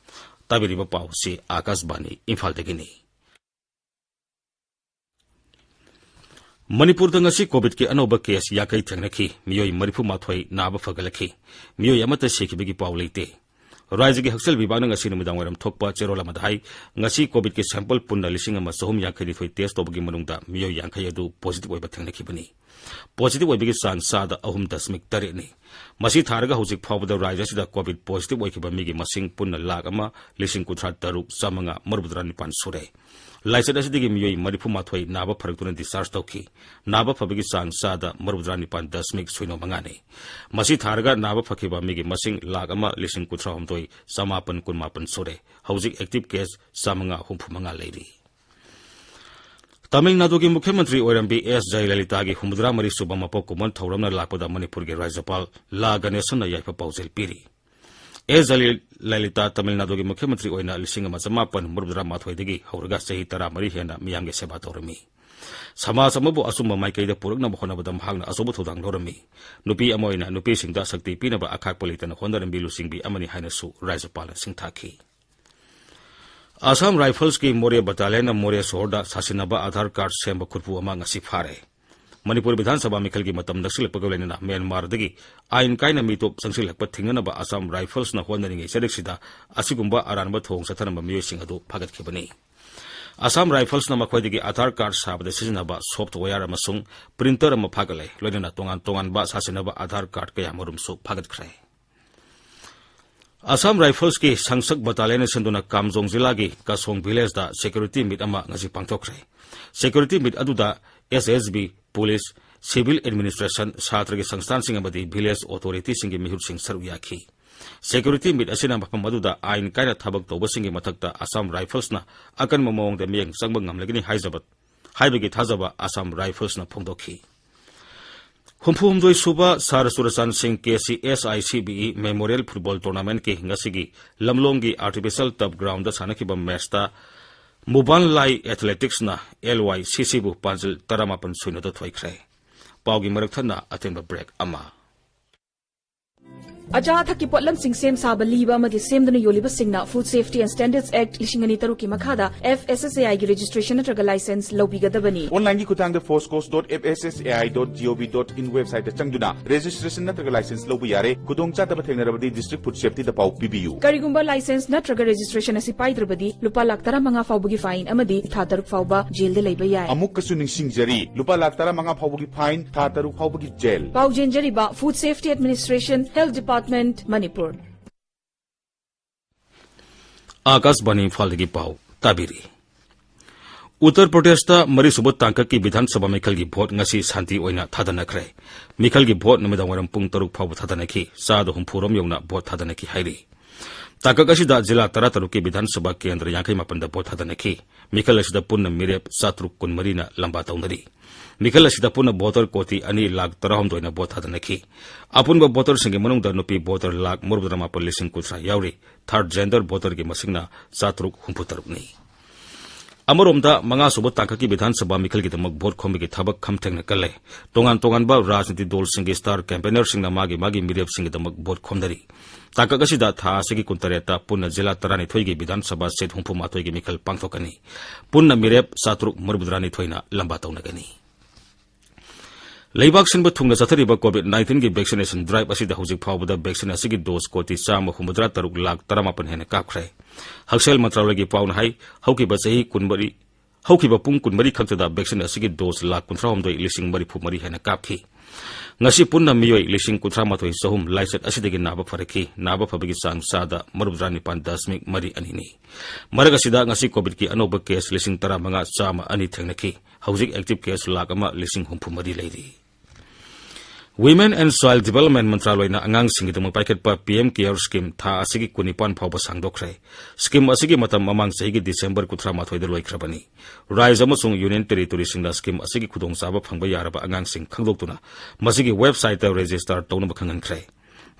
ꯇꯥꯕꯤꯔꯤꯕ ꯄꯥꯎ ꯑꯁꯤ ꯑꯥꯀꯥꯁꯕꯥꯅꯤ ꯏꯝꯐꯥꯜꯗꯒꯤꯅꯤ꯫ ꯃꯅꯤꯄꯨꯔꯗ ꯉꯁꯤ ꯀꯣꯚꯤꯗꯀꯤ ꯑꯅꯧꯕ ꯀꯦꯁ ꯌꯥꯡꯈꯩ ꯊꯦꯡꯅꯈꯤ꯫ ꯃꯤꯑꯣꯏ ꯃꯔꯤꯐꯨ ꯃꯥꯊꯣꯏ ꯅꯥꯕ ꯐꯒꯠꯂꯛꯈꯤ꯫ ꯃꯤꯑꯣꯏ ꯑꯃꯠꯇ ꯁꯤꯈꯤꯕꯒꯤ ꯄꯥꯎ ꯂꯩꯇꯦ꯫ ꯔꯥꯖ꯭ꯌꯒꯤ ꯍꯛꯁꯦꯜ ꯚꯤꯚꯥꯒꯅ ꯉꯁꯤ ꯅꯨꯃꯤꯗꯥꯡꯋꯥꯏꯔꯝ ꯊꯣꯛꯄ ꯆꯦꯔꯣꯜ ꯑꯃꯗ ꯍꯥꯏ, ꯉꯁꯤ ꯀꯣꯚꯤꯗꯀꯤ ꯁꯦꯝꯄꯜ ꯄꯨꯟꯅ ꯂꯤꯁꯤꯡ ꯑꯃ ꯆꯍꯨꯝ ꯌꯥꯡꯈꯩ ꯅꯤꯊꯣꯏ ꯇꯦꯁ ꯇꯧꯕꯒꯤ ꯃꯅꯨꯡꯗ ꯃꯤꯑꯣꯏ ꯌꯥꯡꯈꯩ ꯑꯗꯨ ꯄꯣꯖꯤꯇꯤꯚ ꯑꯣꯏꯕ ꯊꯦꯡꯅꯈꯤꯕꯅꯤ꯫ ꯄꯣꯖꯤꯇꯤꯚ ꯑꯣꯏꯕꯒꯤ ꯆꯥꯡ ꯆꯥꯗ ꯑꯍꯨꯝ ꯗꯁꯃꯤꯛ ꯇꯔꯦꯠꯅꯤ꯫ ꯃꯁꯤ ꯊꯥꯔꯒ ꯍꯧꯖꯤꯛ ꯐꯥꯎꯕꯗ ꯔꯥꯖ꯭ꯌ ꯑꯁꯤꯗ ꯀꯣꯚꯤꯗ ꯄꯣꯖꯤꯇꯤꯚ ꯑꯣꯏꯈꯤꯕ ꯃꯤꯒꯤ ꯃꯁꯤꯡ ꯄꯨꯟꯅ ꯂꯥꯈ ꯑꯃ ꯂꯤꯁꯤꯡ ꯀꯨꯟꯊ꯭ꯔꯥ ꯇꯔꯨꯛ ꯆꯥꯃꯉꯥ ꯃꯔꯤꯐꯨꯇꯔꯥ ꯅꯤꯄꯥꯟ ꯁꯨꯔꯦ꯫ ꯂꯥꯏꯆꯠ ꯑꯁꯤꯗꯒꯤ ꯃꯤꯑꯣꯏ ꯃꯔꯤꯐꯨ ꯃꯥꯊꯣꯏ ꯅꯥꯕ ꯐꯔꯛꯇꯨꯅ ꯗꯤꯁꯆꯥꯔꯖ ꯇꯧꯈꯤ꯫ ꯅꯥꯕ ꯐꯕꯒꯤ ꯆꯥꯡ ꯆꯥꯗ ꯃꯔꯤꯐꯨꯇꯔꯥ ꯅꯤꯄꯥꯟ ꯗꯁꯃꯤꯛ ꯁꯤꯅꯣ ꯃꯉꯥꯅꯤ꯫ ꯃꯁꯤ ꯊꯥꯔꯒ ꯅꯥꯕ ꯐꯈꯤꯕ ꯃꯤꯒꯤ ꯃꯁꯤꯡ ꯂꯥꯈ ꯑꯃ ꯂꯤꯁꯤꯡ ꯀꯨꯟꯊ꯭ꯔꯥ ꯍꯨꯝꯗꯣꯏ ꯆꯃꯥꯄꯟ ꯀꯨꯟ ꯃꯥꯄꯟ ꯁꯨꯔꯦ꯫ ꯍꯧꯖꯤꯛ ꯑꯦꯛꯇꯤꯚ ꯀꯦꯁ ꯆꯥꯃꯉꯥ ꯍꯨꯝꯐꯨ ꯃꯉꯥ ꯂꯩꯔꯤ꯫ ꯇꯥꯃꯤꯜ ꯅꯥꯗꯨꯒꯤ ꯃꯨꯈ꯭ꯌ ꯃꯟꯇ꯭ꯔꯤ ꯑꯣꯏꯔꯝꯕꯤ ꯑꯦꯁ ꯖꯌꯂꯂꯤꯇꯥꯒꯤ ꯍꯨꯝꯐꯨꯇꯔꯥ ꯃꯔꯤ ꯁꯨꯕ ꯃꯄꯣꯛ ꯀꯨꯝꯑꯣꯟ ꯊꯧꯔꯝꯅ ꯂꯥꯛꯄꯗ ꯃꯅꯤꯄꯨꯔꯒꯤ ꯔꯥꯖ꯭ꯌꯄꯥꯜ ꯂꯥ ꯒꯅꯦꯁꯟꯅ ꯌꯥꯏꯐ ꯄꯥꯎꯖꯦꯜ ꯄꯤꯔꯤ꯫ ꯑꯦꯁ ꯖꯌꯂꯂꯤꯇꯥ ꯇꯥꯃꯤꯜ ꯅꯥꯗꯨꯒꯤ ꯃꯨꯈ꯭ꯌ ꯃꯟꯇ꯭ꯔꯤ ꯑꯣꯏꯅ ꯂꯤꯁꯤꯡ ꯑꯃ ꯆꯃꯥꯄꯟ ꯃꯔꯤꯐꯨꯇꯔꯥ ꯃꯥꯊꯣꯏꯗꯒꯤ ꯍꯧꯔꯒ ꯆꯍꯤ ꯇꯔꯥꯃꯔꯤ ꯍꯦꯟꯅ ꯃꯤꯌꯥꯝꯒꯤ ꯁꯦꯕꯥ ꯇꯧꯔꯝꯃꯤ꯫ ꯁꯃꯥꯖ ꯑꯃꯕꯨ ꯑꯆꯨꯝꯕ ꯃꯥꯏꯀꯩꯗ ꯄꯨꯔꯛꯅꯕ ꯍꯣꯠꯅꯕꯗ ꯃꯍꯥꯛꯅ ꯑꯆꯧꯕ ꯊꯧꯗꯥꯡ ꯂꯧꯔꯝꯃꯤ꯫ ꯅꯨꯄꯤ ꯑꯃ ꯑꯣꯏꯅ ꯅꯨꯄꯤꯁꯤꯡꯗ ꯁꯛꯇꯤ ꯄꯤꯅꯕ ꯑꯈꯥꯛꯄ ꯂꯩꯇꯅ ꯍꯣꯠꯅꯔꯝꯕꯤ ꯂꯨꯆꯤꯡꯕꯤ ꯑꯃꯅꯤ ꯍꯥꯏꯅꯁꯨ ꯔꯥꯖ꯭ꯌꯄꯥꯜꯅ ꯁꯤꯡꯊꯥꯈꯤ꯫ ꯑꯁꯥꯝ ꯔꯥꯏꯐꯜꯁꯀꯤ ꯃꯣꯔꯦ ꯕꯇꯥꯂꯤꯌꯟꯅ ꯃꯣꯔꯦ ꯁꯣꯍꯣꯔꯗ ꯁꯥꯁꯤꯟꯅꯕ ꯑꯥꯙꯥꯔ ꯀꯥꯔꯗ ꯁꯦꯝꯕ ꯈꯨꯠꯄꯨ ꯑꯃ ꯉꯁꯤ ꯐꯥꯔꯦ꯫ ꯃꯅꯤꯄꯨꯔ ꯕꯤꯙꯥꯟ ꯁꯚꯥ ꯃꯤꯈꯜꯒꯤ ꯃꯇꯝ ꯅꯛꯁꯤꯜꯂꯛꯄꯒ ꯂꯣꯏꯅꯅ ꯃ꯭ꯌꯥꯟꯃꯥꯔꯗꯒꯤ ꯑꯥꯏꯟ ꯀꯥꯏꯅ ꯃꯤꯇꯣꯞ ꯆꯪꯁꯤꯜꯂꯛꯄ ꯊꯤꯡꯅꯅꯕ ꯑꯁꯥꯝ ꯔꯥꯏꯐꯜꯁꯅ ꯍꯣꯠꯅꯔꯤꯉꯩ ꯆꯔꯛꯁꯤꯗ ꯑꯁꯤꯒꯨꯝꯕ ꯑꯔꯥꯟꯕ ꯊꯧꯑꯣꯡ ꯆꯠꯊꯔꯝꯕ ꯃꯤꯑꯣꯏꯁꯤꯡ ꯑꯗꯨ ꯐꯥꯒꯠꯈꯤꯕꯅꯤ꯫ ꯑꯁꯥꯝ ꯔꯥꯏꯐꯜꯁꯅ ꯃꯈꯣꯏꯗꯒꯤ ꯑꯥꯙꯥꯔ ꯀꯥꯔꯗ ꯁꯥꯕꯗ ꯁꯤꯖꯤꯟꯅꯕ ꯁꯣꯐꯋꯦꯌꯔ ꯑꯃꯁꯨꯡ ꯄ꯭ꯔꯤꯟꯇꯔ ꯑꯃ ꯐꯥꯒꯠꯂꯦ, ꯂꯣꯏꯅꯅ ꯇꯣꯉꯥꯟ ꯇꯣꯉꯥꯟꯕ ꯁꯥꯁꯤꯟꯅꯕ ꯑꯥꯙꯥꯔ ꯀꯥꯔꯗ ꯀꯌꯥ ꯃꯔꯨꯝꯁꯨ ꯐꯥꯒꯠꯈ꯭ꯔꯦ꯫ Assam Riflesꯀꯤ ꯁꯪꯁꯛ Battalionꯅ ꯁꯤꯟꯗꯨꯅ ꯀꯥꯝꯖꯣꯡ ꯖꯤꯂꯥꯒꯤ ꯀꯁꯣꯡ villageꯇ security meet ꯑꯃ ꯉꯁꯤ ꯄꯥꯡꯊꯣꯛꯈ꯭ꯔꯦ꯫ Security meet ꯑꯗꯨꯗ S S B, police, civil administration, ꯁꯥꯇ꯭ꯔꯒꯤ ꯁꯪꯁꯊꯥꯟꯁꯤꯡ ꯑꯃꯗꯤ village authorityꯁꯤꯡꯒꯤ ꯃꯤꯍꯨꯠꯁꯤꯡ ꯁꯔꯨꯛ ꯌꯥꯈꯤ꯫ Security meet ꯑꯁꯤꯅ ꯃꯐꯝ ꯑꯗꯨꯗ ꯑꯥꯏꯟ ꯀꯥꯏꯅ ꯊꯕꯛ ꯇꯧꯕꯁꯤꯡꯒꯤ ꯃꯊꯛꯇ Assam Riflesꯅ ꯑꯀꯟꯕ ꯃꯑꯣꯡꯗ ꯃꯤꯠꯌꯦꯡ ꯆꯪꯕ ꯉꯝꯂꯒꯅꯤ ꯍꯥꯏꯖꯕ, ꯍꯥꯏꯕꯒꯤ ꯊꯥꯖꯕ Assam Riflesꯅ ꯐꯣꯡꯗꯣꯛꯈꯤ꯫ ꯍꯨꯝꯐꯨ ꯍꯨꯝꯗꯣꯏ ꯁꯨꯕ ꯁꯥꯔ ꯆꯨꯔꯆꯥꯟ ꯁꯤꯡ K C S I C B E Memorial Football Tournamentꯀꯤ ꯉꯁꯤꯒꯤ ꯂꯝꯂꯣꯡꯒꯤ artificial turf groundꯗ ꯁꯥꯟꯅꯈꯤꯕ matchꯇ ꯃꯨꯕꯥꯟ ꯂꯥꯏ Athleticsꯅ L Y C Cꯕꯨ ꯄꯥꯟꯖꯤꯜ ꯇꯔꯥꯃꯥꯄꯟ ꯁꯣꯏꯅꯗ ꯊꯣꯏꯈ꯭ꯔꯦ꯫ ꯄꯥꯎꯒꯤ ꯃꯔꯛ ꯊꯠꯅ ꯑꯇꯦꯟꯕ break ꯑꯃ꯫ ꯑꯆꯥ ꯑꯊꯛꯀꯤ ꯄꯣꯠꯂꯝꯁꯤꯡ ꯁꯦꯝ ꯁꯥꯕ, ꯂꯤꯕ ꯑꯃꯗꯤ ꯁꯦꯝꯗꯨꯅ ꯌꯣꯜꯂꯤꯕꯁꯤꯡꯅ Food Safety and Standards Act ꯂꯤꯁꯤꯡ ꯑꯅꯤ ꯇꯔꯨꯛꯀꯤ ꯃꯈꯥꯗ F S S A Iꯒꯤ registration ꯅꯠꯇ꯭ꯔꯒ license ꯂꯧꯕꯤꯒꯗꯕꯅꯤ꯫ Onlineꯒꯤ ꯈꯨꯠꯊꯥꯡꯗ foscos dot F S S A I dot gov dot in websiteꯇ ꯆꯪꯗꯨꯅ registration ꯅꯠꯇ꯭ꯔꯒ license ꯂꯧꯕ ꯌꯥꯔꯦ꯫ ꯈꯨꯗꯣꯡꯆꯥꯗꯕ ꯊꯦꯡꯅꯔꯕꯗꯤ District Food Safetyꯗ ꯄꯥꯎ ꯄꯤꯕꯤꯌꯨ꯫ ꯀꯔꯤꯒꯨꯝꯕ license ꯅꯠꯇ꯭ꯔꯒ registration ꯑꯁꯤ ꯄꯥꯏꯗ꯭ꯔꯕꯗꯤ ꯂꯨꯄꯥ ꯂꯥꯈ ꯇꯔꯥꯃꯉꯥ ꯐꯥꯎꯕꯒꯤ fine ꯑꯃꯗꯤ ꯊꯥ ꯇꯔꯨꯛ ꯐꯥꯎꯕ jailꯗ ꯂꯩꯕ ꯌꯥꯏ꯫ ꯑꯃꯨꯛꯀꯁꯨ ꯅꯤꯡꯁꯤꯡꯖꯔꯤ, ꯂꯨꯄꯥ ꯂꯥꯈ ꯇꯔꯥꯃꯉꯥ ꯐꯥꯎꯕꯒꯤ fine, ꯊꯥ ꯇꯔꯨꯛ ꯐꯥꯎꯕꯒꯤ jail꯫ ꯄꯥꯎ ꯆꯦꯟꯖꯔꯤꯕ Food Safety Administration, Health Department, Manipur. ꯑꯥꯀꯥꯁꯕꯥꯅꯤ ꯏꯝꯐꯥꯜꯗꯒꯤ ꯄꯥꯎ ꯇꯥꯕꯤꯔꯤ꯫ ꯎꯠꯇꯔ ꯄ꯭ꯔꯗꯦꯁꯇ ꯃꯔꯤꯁꯨꯕ ꯇꯥꯡꯀꯛꯀꯤ ꯕꯤꯙꯥꯟ ꯁꯚꯥ ꯃꯤꯈꯜꯒꯤ ꯚꯣꯠ ꯉꯁꯤ ꯁꯥꯟꯇꯤ ꯑꯣꯏꯅ ꯊꯥꯗꯅꯈ꯭ꯔꯦ꯫ ꯃꯤꯈꯜꯒꯤ ꯚꯣꯠ ꯅꯨꯃꯤꯗꯥꯡ ꯋꯥꯏꯔꯝ ꯄꯨꯡ ꯇꯔꯨꯛ ꯐꯥꯎꯕ ꯊꯥꯗꯅꯈꯤ꯫ ꯆꯥꯗ ꯍꯨꯝꯐꯨ ꯔꯣꯝ ꯌꯧꯅ ꯚꯣꯠ ꯊꯥꯗꯅꯈꯤ ꯍꯥꯏꯔꯤ꯫ ꯇꯥꯡꯀꯛ ꯑꯁꯤꯗ ꯖꯤꯂꯥ ꯇꯔꯥꯇꯔꯨꯛꯀꯤ ꯕꯤꯙꯥꯟ ꯁꯚꯥ ꯀꯦꯟꯗ꯭ꯔ ꯌꯥꯡꯈꯩ ꯃꯥꯄꯟꯗ ꯚꯣꯠ ꯊꯥꯗꯅꯈꯤ꯫ ꯃꯤꯈꯜ ꯑꯁꯤꯗ ꯄꯨꯟꯅ ꯃꯤꯔꯦꯞ ꯆꯥꯇ꯭ꯔꯨꯛ ꯀꯨꯟꯃꯔꯤꯅ ꯂꯝꯕꯥ ꯇꯧꯅꯔꯤ꯫ ꯃꯤꯈꯜ ꯑꯁꯤꯗ ꯄꯨꯟꯅ ꯚꯣꯇꯔ ꯀꯣꯇꯤ ꯑꯅꯤ ꯂꯥꯈ ꯇꯔꯥꯍꯨꯝꯗꯣꯏꯅ ꯚꯣꯠ ꯊꯥꯗꯅꯈꯤ꯫ ꯑꯄꯨꯟꯕ ꯚꯣꯇꯔꯁꯤꯡꯒꯤ ꯃꯅꯨꯡꯗ ꯅꯨꯄꯤ ꯚꯣꯇꯔ ꯂꯥꯈ ꯃꯧꯗ꯭ꯔꯥ ꯃꯥꯄꯟ ꯂꯤꯁꯤꯡ ꯀꯨꯟꯊ꯭ꯔꯥ ꯌꯥꯎꯔꯤ꯫ Third gender ꯚꯣꯇꯔꯒꯤ ꯃꯁꯤꯡꯅ ꯆꯥꯇ꯭ꯔꯨꯛ ꯍꯨꯝꯐꯨ ꯇꯔꯨꯛꯅꯤ꯫ ꯑꯃꯔꯣꯝꯗ, ꯃꯉꯥꯁꯨꯕ ꯇꯥꯡꯀꯛꯀꯤ ꯕꯤꯙꯥꯟ ꯁꯚꯥ ꯃꯤꯈꯜꯒꯤꯗꯃꯛ ꯚꯣꯠ ꯈꯣꯝꯕꯒꯤ ꯊꯕꯛ ꯈꯝꯊꯦꯡꯅ ꯀꯜꯂꯦ꯫ ꯇꯣꯉꯥꯟ ꯇꯣꯉꯥꯟꯕ ꯔꯥꯖꯅꯤꯇꯤ ꯗꯜꯁꯤꯡꯒꯤ star campaignerꯁꯤꯡꯅ ꯃꯥꯒꯤ ꯃꯥꯒꯤ ꯃꯤꯔꯦꯞꯁꯤꯡꯒꯤꯗꯃꯛ ꯚꯣꯠ ꯈꯣꯝꯅꯔꯤ꯫ ꯇꯥꯡꯀꯛ ꯑꯁꯤꯗ ꯊꯥ ꯑꯁꯤꯒꯤ ꯀꯨꯟꯇꯔꯦꯠꯇ ꯄꯨꯟꯅ ꯖꯤꯂꯥ ꯇꯔꯥꯅꯤꯊꯣꯏꯒꯤ ꯕꯤꯙꯥꯟ ꯁꯚꯥ seat ꯍꯨꯝꯐꯨ ꯃꯥꯊꯣꯏꯒꯤ ꯃꯤꯈꯜ ꯄꯥꯡꯊꯣꯛꯀꯅꯤ꯫ ꯄꯨꯟꯅ ꯃꯤꯔꯦꯞ ꯆꯥꯇ꯭ꯔꯨꯛ ꯃꯔꯤꯐꯨꯇꯔꯥꯅꯤꯊꯣꯏꯅ ꯂꯝꯕꯥ ꯇꯧꯅꯒꯅꯤ꯫ ꯂꯩꯕꯥꯛ ꯁꯤꯟꯕ ꯊꯨꯡꯅ ꯆꯠꯊꯔꯤꯕ COVID nineteenꯒꯤ vaccination drive ꯑꯁꯤꯗ ꯍꯧꯖꯤꯛ ꯐꯥꯎꯕꯗ vaccine ꯑꯁꯤꯒꯤ dose ꯀꯣꯇꯤ ꯆꯥꯝꯃ ꯍꯨꯝꯐꯨꯇꯔꯥ ꯇꯔꯨꯛ ꯂꯥꯈ ꯇꯔꯥꯃꯥꯄꯟ ꯍꯦꯟꯅ ꯀꯥꯞꯈ꯭ꯔꯦ꯫ ꯍꯛꯁꯦꯜ ꯃꯟꯇ꯭ꯔꯥꯂꯌꯒꯤ ꯄꯥꯎꯅ ꯍꯥꯏ, ꯍꯧꯈꯤꯕ ꯆꯍꯤ ꯀꯨꯟꯃꯔꯤ, ꯍꯧꯈꯤꯕ ꯄꯨꯡ ꯀꯨꯟꯃꯔꯤ ꯈꯛꯇꯗ vaccine ꯑꯁꯤꯒꯤ dose ꯂꯥꯈ ꯀꯨꯟꯊ꯭ꯔꯥꯍꯨꯝꯗꯣꯏ ꯂꯤꯁꯤꯡ ꯃꯔꯤꯐꯨ ꯃꯔꯤ ꯍꯦꯟꯅ ꯀꯥꯞꯈꯤ꯫ ꯉꯁꯤ ꯄꯨꯟꯅ ꯃꯤꯑꯣꯏ ꯂꯤꯁꯤꯡ ꯀꯨꯟꯊ꯭ꯔꯥ ꯃꯥꯊꯣꯏ ꯆꯍꯨꯝ ꯂꯥꯏꯆꯠ ꯑꯁꯤꯗꯒꯤ ꯅꯥꯕ ꯐꯔꯛꯈꯤ꯫ ꯅꯥꯕ ꯐꯕꯒꯤ ꯆꯥꯡ ꯆꯥꯗ ꯃꯔꯤꯐꯨꯇꯔꯥ ꯅꯤꯄꯥꯟ ꯗꯁꯃꯤꯛ ꯃꯔꯤ ꯑꯅꯤꯅꯤ꯫ ꯃꯔꯛ ꯑꯁꯤꯗ ꯉꯁꯤ ꯀꯣꯚꯤꯗꯀꯤ ꯑꯅꯧꯕ ꯀꯦꯁ ꯂꯤꯁꯤꯡ ꯇꯔꯥꯃꯉꯥ ꯆꯥꯝꯃ ꯑꯅꯤ ꯊꯦꯡꯅꯈꯤ꯫ ꯍꯧꯖꯤꯛ ꯑꯦꯛꯇꯤꯚ ꯀꯦꯁ ꯂꯥꯈ ꯑꯃ ꯂꯤꯁꯤꯡ ꯍꯨꯝꯐꯨ ꯃꯔꯤ ꯂꯩꯔꯤ꯫ Women and Child Development ꯃꯟꯇ꯭ꯔꯥꯂꯣꯏꯅ ꯑꯉꯥꯡꯁꯤꯡꯒꯤꯗꯃꯛ ꯄꯥꯏꯈꯠꯄ ꯄꯤ ꯑꯦꯝ ꯀꯦꯌꯔ ꯁ꯭ꯀꯤꯝ ꯊꯥ ꯑꯁꯤꯒꯤ ꯀꯨꯟꯅꯤꯄꯥꯟ ꯐꯥꯎꯕ ꯁꯥꯡꯗꯣꯛꯈ꯭ꯔꯦ꯫ ꯁ꯭ꯀꯤꯝ ꯑꯁꯤꯒꯤ ꯃꯇꯝ ꯃꯃꯥꯡ ꯆꯍꯤꯒꯤ ꯗꯤꯁꯦꯝꯕꯔ ꯀꯨꯟꯊ꯭ꯔꯥ ꯃꯥꯊꯣꯏꯗ ꯂꯣꯏꯈ꯭ꯔꯕꯅꯤ꯫ ꯔꯥꯏꯖ ꯑꯃꯁꯨꯡ ꯌꯨꯅꯤꯌꯟ ꯇꯦꯔꯤꯇꯣꯔꯤꯁꯤꯡꯅ ꯁ꯭ꯀꯤꯝ ꯑꯁꯤꯒꯤ ꯈꯨꯗꯣꯡꯆꯥꯕ ꯐꯪꯕ ꯌꯥꯔꯕ ꯑꯉꯥꯡꯁꯤꯡ ꯈꯪꯗꯣꯛꯇꯨꯅ ꯃꯁꯤꯒꯤ ꯋꯦꯕꯁꯥꯏꯠꯇ ꯔꯦꯖꯤꯁꯇꯥꯔ ꯇꯧꯅꯕ ꯈꯪꯍꯟꯈ꯭ꯔꯦ꯫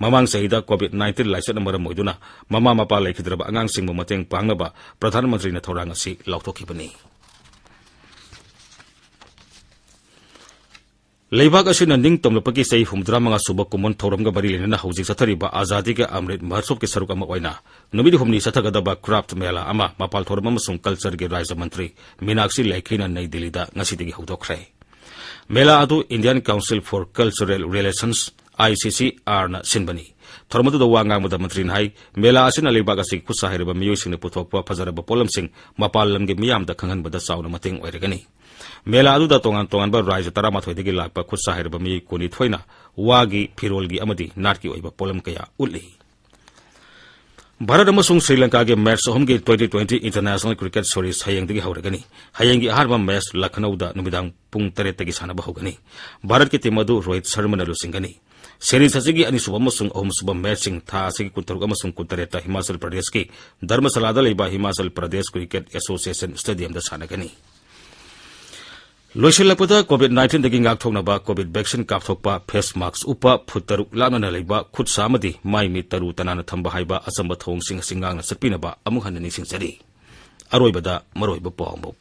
ꯃꯃꯥꯡ ꯆꯍꯤꯗ ꯀꯣꯚꯤꯗ ꯅꯥꯏꯟꯇꯤꯟ ꯂꯥꯏꯆꯠꯅ ꯃꯔꯝ ꯑꯣꯏꯗꯨꯅ ꯃꯃꯥ ꯃꯄꯥ ꯂꯩꯈꯤꯗ꯭ꯔꯕ ꯑꯉꯥꯡꯁꯤꯡꯕꯨ ꯃꯇꯦꯡ ꯄꯥꯡꯅꯕ ꯄ꯭ꯔꯙꯥꯟ ꯃꯟꯇ꯭ꯔꯤꯅ ꯊꯧꯔꯥꯡ ꯑꯁꯤ ꯂꯥꯎꯊꯣꯛꯈꯤꯕꯅꯤ꯫ ꯂꯩꯕꯥꯛ ꯑꯁꯤꯅ ꯅꯤꯡꯇꯝꯂꯛꯄꯒꯤ ꯆꯍꯤ ꯍꯨꯝꯐꯨꯇꯔꯥ ꯃꯉꯥ ꯁꯨꯕ ꯀꯨꯝꯑꯣꯟ ꯊꯧꯔꯝꯒ ꯃꯔꯤ ꯂꯩꯅꯅ ꯍꯧꯖꯤꯛ ꯆꯠꯊꯔꯤꯕ ꯑꯖꯥꯗꯤ ꯀꯤ ꯑꯃ꯭ꯔꯤꯠ ꯃꯍꯣꯠꯁꯕꯀꯤ ꯁꯔꯨꯛ ꯑꯃ ꯑꯣꯏꯅ ꯅꯨꯃꯤꯠ ꯍꯨꯝꯅꯤ ꯆꯠꯊꯒꯗꯕ ꯀ꯭ꯔꯥꯐꯠ ꯃꯦꯂꯥ ꯑꯃ ꯃꯄꯥꯜ ꯊꯧꯔꯝ ꯑꯃꯁꯨꯡ ꯀꯜꯆꯔꯒꯤ ꯔꯥꯖ꯭ꯌ ꯃꯟꯇ꯭ꯔꯤ ꯃꯤꯅꯥꯛꯁꯤ ꯂꯦꯈꯤꯅ ꯅꯩ ꯗꯤꯜꯂꯤꯗ ꯉꯁꯤꯗꯒꯤ ꯍꯧꯗꯣꯛꯈ꯭ꯔꯦ꯫ ꯃꯦꯂꯥ ꯑꯗꯨ Indian Council for Cultural Relations, I C C R ꯅ ꯁꯤꯟꯕꯅꯤ꯫ ꯊꯧꯔꯝ ꯑꯗꯨꯗ ꯋꯥ ꯉꯥꯡꯕꯗ ꯃꯟꯇ꯭ꯔꯤꯅ ꯍꯥꯏ, ꯃꯦꯂꯥ ꯑꯁꯤꯅ ꯂꯩꯕꯥꯛ ꯑꯁꯤꯒꯤ ꯈꯨꯠꯁꯥ ꯍꯩꯔꯕ ꯃꯤꯑꯣꯏꯁꯤꯡꯅ ꯄꯨꯊꯣꯛꯄ ꯐꯖꯔꯕ ꯄꯣꯠꯂꯝꯁꯤꯡ ꯃꯄꯥꯟ ꯂꯝꯒꯤ ꯃꯤꯌꯥꯝꯗ ꯈꯪꯍꯟꯕꯗ ꯆꯥꯎꯅ ꯃꯇꯦꯡ ꯑꯣꯏꯔꯒꯅꯤ꯫ ꯃꯦꯂꯥ ꯑꯗꯨꯗ ꯇꯣꯉꯥꯟ ꯇꯣꯉꯥꯟꯕ ꯔꯥꯖ꯭ꯌ ꯇꯔꯥꯃꯥꯊꯣꯏꯗꯒꯤ ꯂꯥꯛꯄ ꯈꯨꯠꯁꯥ ꯍꯩꯔꯕ ꯃꯤꯑꯣꯏ ꯀꯨꯟꯅꯤꯊꯣꯏꯅ ꯋꯥꯒꯤ, ꯐꯤꯔꯣꯜꯒꯤ ꯑꯃꯗꯤ ꯅꯥꯠꯀꯤ ꯑꯣꯏꯕ ꯄꯣꯠꯂꯝ ꯀꯌꯥ ꯎꯠꯂꯤ꯫ ꯚꯥꯔꯠ ꯑꯃꯁꯨꯡ ꯁ꯭ꯔꯤ ꯂꯪꯀꯥꯒꯤ ꯃꯦꯆ ꯑꯍꯨꯝꯒꯤ twenty twenty International Cricket Series ꯍꯌꯦꯡꯗꯒꯤ ꯍꯧꯔꯒꯅꯤ꯫ ꯍꯌꯦꯡꯒꯤ ꯑꯍꯥꯟꯕ ꯃꯦꯆ ꯂꯈꯅꯧꯗ ꯅꯨꯃꯤꯗꯥꯡ ꯄꯨꯡ ꯇꯔꯦꯠꯇꯒꯤ ꯁꯥꯟꯅꯕ ꯍꯧꯒꯅꯤ꯫ ꯚꯥꯔꯠꯀꯤ ꯇꯤꯝ ꯑꯗꯨ ꯔꯣꯍꯤꯠ ꯁꯔꯃꯅ ꯂꯨꯆꯤꯡꯒꯅꯤ꯫ ꯁꯦꯔꯤꯖ ꯑꯁꯤꯒꯤ ꯑꯅꯤꯁꯨꯕ ꯑꯃꯁꯨꯡ ꯑꯍꯨꯝꯁꯨꯕ ꯃꯦꯆꯁꯤꯡ ꯊꯥ ꯑꯁꯤꯒꯤ ꯀꯨꯟꯇꯔꯨꯛ ꯑꯃꯁꯨꯡ ꯀꯨꯟꯇꯔꯦꯠꯇ ꯍꯤꯃꯥꯆꯜ ꯄ꯭ꯔꯗꯦꯁꯀꯤ ꯙꯔꯃꯁꯥꯂꯥꯗ ꯂꯩꯕ ꯍꯤꯃꯥꯆꯜ ꯄ꯭ꯔꯗꯦꯁ ꯀ꯭ꯔꯤꯀꯦꯠ ꯑꯦꯁꯣꯁꯤꯌꯦꯁꯟ ꯁ꯭ꯇꯦꯗꯤꯌꯝꯗ ꯁꯥꯟꯅꯒꯅꯤ꯫ ꯂꯣꯏꯁꯤꯜꯂꯛꯄꯗ, ꯀꯣꯚꯤꯗ ꯅꯥꯏꯟꯇꯤꯟꯗꯒꯤ ꯉꯥꯛꯊꯣꯛꯅꯕ ꯀꯣꯚꯤꯗ ꯚꯦꯛꯁꯤꯟ ꯀꯥꯞꯊꯣꯛꯄ, ꯐꯦꯁ ꯃꯥꯛꯁ ꯎꯞꯄ, ꯐꯨꯠ ꯇꯔꯨꯛ ꯂꯥꯞꯅꯅ ꯂꯩꯕ, ꯈꯨꯠ ꯁꯥ ꯑꯃꯗꯤ ꯃꯥꯏ ꯃꯤꯠ ꯇꯔꯨ ꯇꯅꯥꯟꯅ ꯊꯝꯕ ꯍꯥꯏꯕ ꯑꯆꯝꯕ ꯊꯧꯑꯣꯡꯁꯤꯡ ꯑꯁꯤ ꯉꯥꯛꯅ ꯆꯠꯄꯤꯅꯕ ꯑꯃꯨꯛ ꯍꯟꯅ ꯅꯤꯡꯁꯤꯡꯖꯔꯤ꯫ ꯑꯔꯣꯏꯕꯗ ꯃꯔꯨꯑꯣꯏꯕ ꯄꯥꯎ ꯑꯃꯨꯛ꯫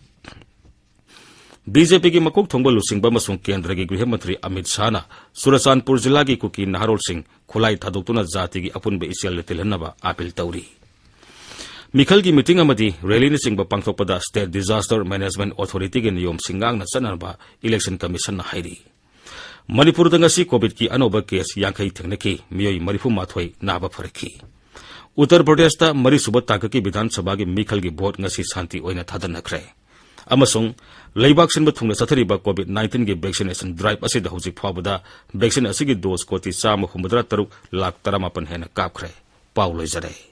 ꯕꯤ ꯖꯦ ꯄꯤꯒꯤ ꯃꯀꯣꯛ ꯊꯣꯡꯕ ꯂꯨꯆꯤꯡꯕ ꯑꯃꯁꯨꯡ ꯀꯦꯟꯗ꯭ꯔꯒꯤ ꯒ꯭ꯔꯤꯍ ꯃꯟꯇ꯭ꯔꯤ ꯑꯃꯤꯠ ꯁꯥꯍꯅ ꯆꯨꯔꯆꯥꯟꯄꯨꯔ ꯖꯤꯂꯥꯒꯤ ꯀꯨꯀꯤ ꯅꯍꯥꯔꯣꯜꯁꯤꯡ ꯈꯨꯠꯂꯥꯏ ꯊꯥꯗꯣꯛꯇꯨꯅ ꯖꯥꯇꯤꯒꯤ ꯑꯄꯨꯟꯕ ꯏꯆꯦꯜꯗ ꯇꯤꯜꯍꯟꯅꯕ ꯑꯥꯄꯤꯜ ꯇꯧꯔꯤ꯫ ꯃꯤꯈꯜꯒꯤ ꯃꯤꯇꯤꯡ ꯑꯃꯗꯤ ꯔꯦꯂꯤꯅꯆꯤꯡꯕ ꯄꯥꯡꯊꯣꯛꯄꯗ State Disaster Management Authorityꯒꯤ ꯅꯤꯌꯣꯝꯁꯤꯡ ꯉꯥꯛꯅ ꯆꯠꯅꯅꯕ Election Commissionꯅ ꯍꯥꯏꯔꯤ꯫ ꯃꯅꯤꯄꯨꯔꯗ ꯉꯁꯤ ꯀꯣꯚꯤꯗꯀꯤ ꯑꯅꯧꯕ ꯀꯦꯁ ꯌꯥꯡꯈꯩ ꯊꯦꯡꯅꯈꯤ, ꯃꯤꯑꯣꯏ ꯃꯔꯤꯐꯨ ꯃꯥꯊꯣꯏ ꯅꯥꯕ ꯐꯔꯛꯈꯤ꯫ ꯎꯠꯇꯔ ꯄ꯭ꯔꯗꯦꯁꯇ ꯃꯔꯤꯁꯨꯕ ꯇꯥꯡꯀꯛꯀꯤ ꯕꯤꯙꯥꯟ ꯁꯚꯥꯒꯤ ꯃꯤꯈꯜꯒꯤ ꯚꯣꯠ ꯉꯁꯤ ꯁꯥꯟꯇꯤ ꯑꯣꯏꯅ ꯊꯥꯗꯅꯈ꯭ꯔꯦ꯫ ꯑꯃꯁꯨꯡ ꯂꯩꯕꯥꯛ ꯁꯤꯟꯕ ꯊꯨꯡꯅ ꯆꯠꯊꯔꯤꯕ COVID nineteenꯒꯤ vaccination drive ꯑꯁꯤꯗ ꯍꯧꯖꯤꯛ ꯐꯥꯎꯕꯗ vaccine ꯑꯁꯤꯒꯤ dose ꯀꯣꯇꯤ ꯆꯥꯝꯃ ꯍꯨꯝꯐꯨꯇꯔꯥ ꯇꯔꯨꯛ ꯂꯥꯈ ꯇꯔꯥꯃꯥꯄꯟ ꯍꯦꯟꯅ ꯀꯥꯞꯈ꯭ꯔꯦ꯫ ꯄꯥꯎ ꯂꯣꯏꯖꯔꯦ꯫